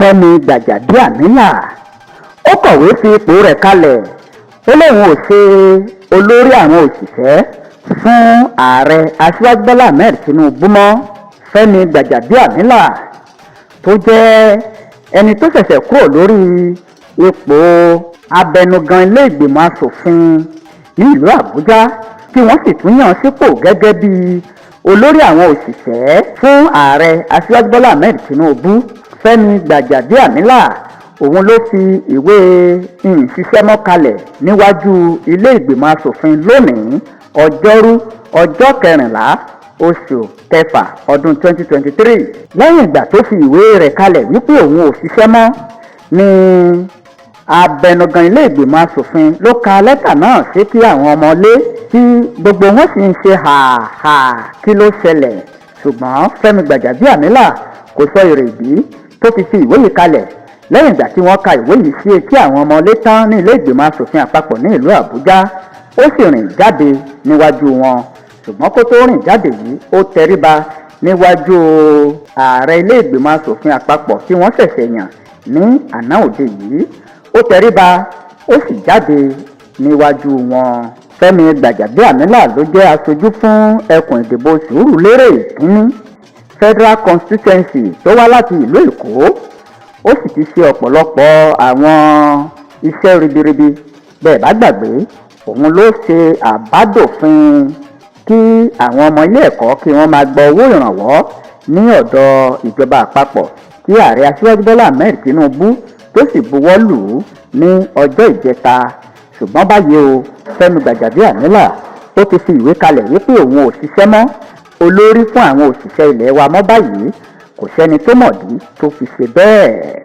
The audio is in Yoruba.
Fẹ́mi Gbàjàbíàmílà ó kọ̀wé fi ipò rẹ̀ kalẹ̀. Ó lóun ò ṣe olórí àwọn òṣìṣẹ́ fún Ààrẹ Aṣíwájú Bọ́lá Ahmed Tinubu mọ́. Fẹ́mi Gbàjàbíàmílà, tó jẹ́ ẹni tó ṣẹ̀ṣẹ̀ kúrò lórí ipò abẹnugan ilé ìgbìmọ̀ asòfin ní ìlú Àbújá, tí wọ́n sì tún yàn sípò gẹ́gẹ́ bí olórí àwọn òṣìṣẹ́ fún Ààrẹ Aṣíwájú Bọ́lá Ahmed Tinubu, Fẹ́mi Gbàjàbíàmílà, òun ló fi ìwé ìṣiṣẹ́mọ́ kalẹ̀ níwájú ilé ìgbìmọ̀ asòfin lónìí, Ọjọ́rú, ọjọ́ 14, oṣù kẹfà, ọdún 2023. Lẹ́yìn ìgbà tó fi ìwé rẹ̀ kalẹ̀ wípé òun ò ṣiṣẹ́ mọ́ ní abẹnugan ilé ìgbìmọ̀ asòfin, ló ka lẹ́tà náà sétí àwọn ọmọlé, tí gbogbo wọn sì ń ṣe hàhà, kí ló ṣẹlẹ̀? Ṣùgbọ́n Fẹ́mi Gbàjàbíàmílà kò sọ èrèdí tó fi fi ìwé yìí kalẹ̀. Lẹ́yìn ìgbà tí wọ́n ka ìwé yìí sí etí àwọn ọmọlé tán ní ilé ìgbìmọ̀ asòfin àpapọ̀ ní ìlú Àbújá, ó sì rìn jáde níwájú wọn. Ṣùgbọ́n kó tó rìn jáde yìí, ó tẹríba níwájú ààrẹ ilé ìgbìmọ̀ asòfin àpapọ̀ tí wọ́n ṣẹ̀ṣẹ̀ yàn ní àná òde yìí. Ó tẹríba, ó sì jáde níwájú wọn. Fẹ́mi Gbàjàbíàmílà ló jẹ́ aṣojú fún ẹkùn ìdìbò Sùúrùlérè Kínní Federal Constituency tó wá láti ìlú Èkó. Ó sì ti ṣe ọ̀pọ̀lọpọ̀ àwọn iṣẹ́ ribiribi. Bẹ́ẹ̀ bá gbàgbé, òun ló ṣe àbádòfin kí àwọn ọmọ ilé ẹ̀kọ́ kí wọ́n máa gba owó ìrànwọ́ ní ọ̀dọ̀ ìjọba àpapọ̀, tí Ààrẹ Aṣíwájú Bọ́lá Ahmed Tinubu tó sì buwọ́ lù ú ní ọjọ́ ìjẹta. Ṣùgbọ́n báyìí o, Fẹ́mi Gbàjàbíàmílà ó ti fi ìwé kalẹ̀ wípé òun ò ṣiṣẹ́ mọ́ olórí fún àwọn òṣìṣẹ́ ilé wa mọ́ báyìí. Kò sẹ́ni tó mọ̀dí tó fi ṣe bẹ́ẹ̀.